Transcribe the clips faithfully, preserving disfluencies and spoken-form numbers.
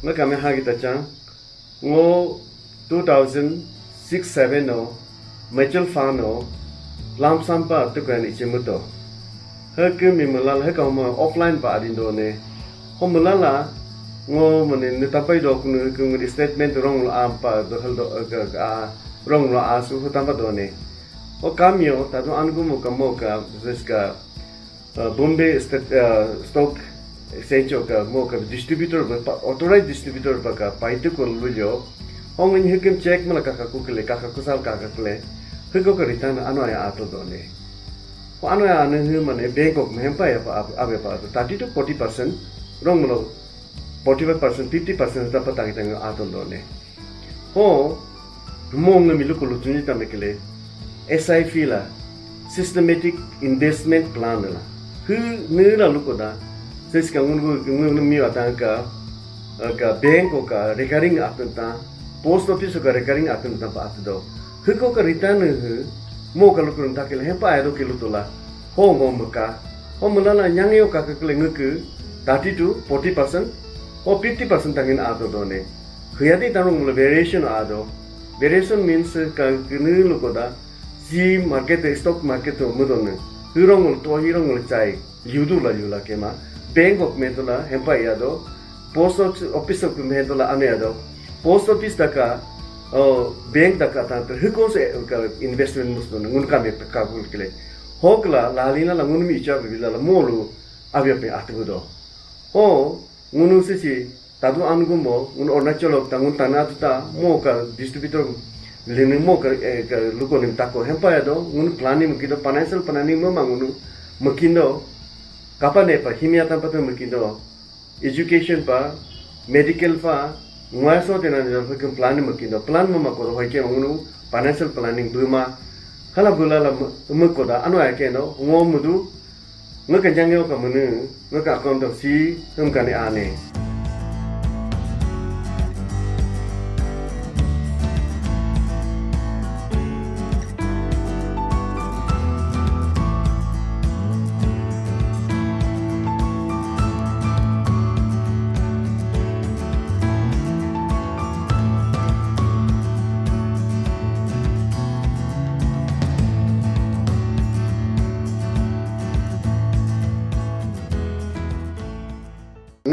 Nga kami hagi tachang, ngo two thousand six seven no, mutual fund no, lump sum pa tu kan ichi muto. Heke mi melala, heke mo offline pa adin do ne. Ho melala, ngo mane ne tapai do kunu kunu statement wrong lo am pa do hal do ga ga wrong lo asu ho tamba do ne. Ho kamio, tadu angu mo ka mo ka, this ka, uh, Bombay St-, uh, Stock Exchange ka mo ka distributor ba pa, authorized distributor ba ka paitu ko lujo. Hong in hikim check mala ka ka kukle, ka ka kusal ka ka kle. Hiko ka return ano ya ato do ne. Ho ano ya anu hu mane Bank of Mahempa ya pa abe pa thirty to forty percent, wrong mala forty-five percent, fifty percent ta pa tangi tangi ato do ne. Ho, mo nga mi luko lutunji ta mekele, S I P la, Systematic Investment Plan la. Hu, ne la luko da, sis ka ngun ngun ngun mi atang ka, ka bank ko ka recurring atun ta, post office ko ka recurring atun ta pa atu do. Hu ko ka return hu, mo ka luko ta kele, hempa ai do ke luto la. Ho ngo meka. Ho melala nyang yo ka kele nguku, thirty to forty percent, ho fifty percent tangin ato do ne. Huyadi tarung mula variation ado. Variation means ka kene luko da. Si market, stock market to mudon ne. Hirong mula to hirong mula chai. Liudu la liula kema. Bank of me to la hempa yado. Post office of me to la ame yado. Post office ta ka, oh, bank ta ka ta hiko se ka investment mus don ngun ka me ka kul kele. Hok la la lina la ngun mi cha bi la la molu abia pe atu do. Ho ngunu sisi tadu an gumbo, ngun Arunachal ta ngun tana ta, mo ka distributor, lene mo ka, eh, ka luko nim tako, hempa ya do, ngun planning mukido, financial planning mo ma ngunu, mukindo, kapa ne pa, himia tampa to mukindo, education pa, medical pa, ngwa so tena ne pa kum planning mukindo, plan mo ma ko hoi ke ngunu, financial planning buma, hala bula la mu-, mukoda, ano ya ke no, ngo mudu, Nga ka jang yo ka mene, nga ka akon to si, hem ka ne ane.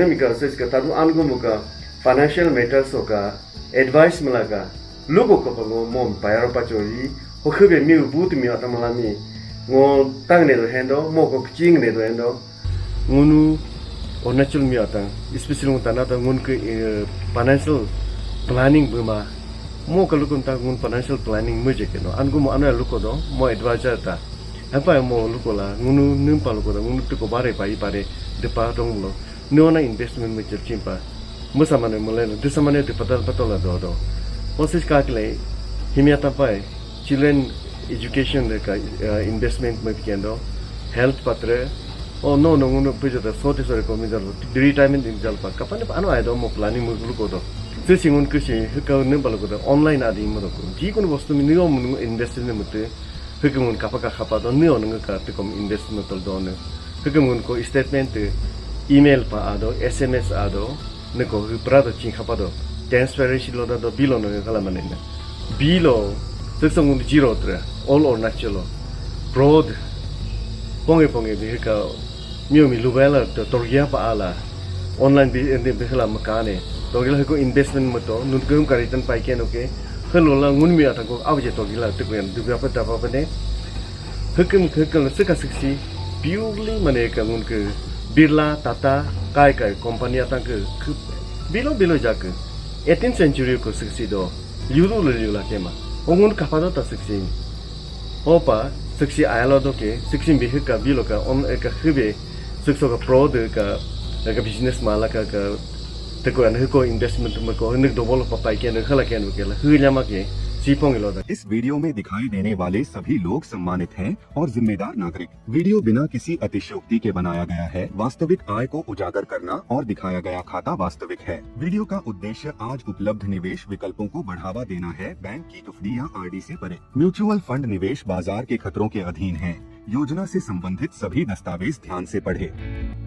Nemi ka sis ka tadu angu mo ka financial matters o ka advice mala ka lugo ko pa mo mo payaro pa chori ho khube mi bu tu mi atamala mi ngo tang ne do hendo mo ko ching ne do hendo ngunu Arunachal mi atang especially ngun tana ta ngun ke, eh, financial planning buma mo ka lukun ta ngun financial planning mo je ke no angu mo ano luko do mo advisor ta apa mo luko la ngunu nimpa luko do ngunu tuko bare pa i pare de pa dong lo. Nona investment me chil chimpa. Musamane muleno, dusamane de patal patola do do. Osis kakle, himia tapai, children education de ka, eh, investment me kendo, health patre, oh no, no, no, puja da sote sore ko mi jalo, retirement din jalo pa, kapane pa, ano ai do mo planning mo luko do. Sisi ngun kusi, hika ne balo ko do, online adi mo do ko. Ji kun bostu mi niyo mo investment mo te, Hüküm ngun kapa ka khapa do nio nung ka tikom investment tol do ne. Hüküm ngun ko statement te email pa ado, S M S ado, ne ko hü pra do ching khapa do. Transparency lo da do bilo nung kala mane ne. Bilo, tuk song ngun zero tre, all or natural. Broad, ponge ponge de ka Mio mi lubela to torgia pa ala. Online bi ende bi hela makane. Torgila heko investment mato, nun kum karitan pai ken oke. Helo la ngun mi ata ko abje torgila te ko yan dubya pa tapa pa ne. Hüküm hüküm sika siksi purely mane ka ngun ke Birla, Tata, kai kai company atan ke ke bilo bilo ja ke. Eighteenth century ko siksi do. Liulu le liula kema. Ongun kapado ta siksi. Opa, siksi ayalo do ke, siksi bi hüka bilo ka, on, eh, ka hübe, sikso ka pro de ka, eh, ka business mala ka, ka, te ko an hüko investment ma ko, hünik double pa pai ken, hüla ken ke la, hü nyama ke, sipong ilo da. इस वीडियो में दिखाई देने वाले सभी लोग सम्मानित हैं और जिम्मेदार नागरिक। वीडियो बिना किसी अतिशयोक्ति के बनाया गया है। वास्तविक आय को उजागर करना और दिखाया गया खाता वास्तविक है। वीडियो का उद्देश्य आज उपलब्ध निवेश विकल्पों को बढ़ावा देना है। बैंक की एफडी या आरडी से परे। म्यूचुअल फंड निवेश बाजार के खतरों के अधीन हैं। योजना से संबंधित सभी दस्तावेज ध्यान से पढ़ें।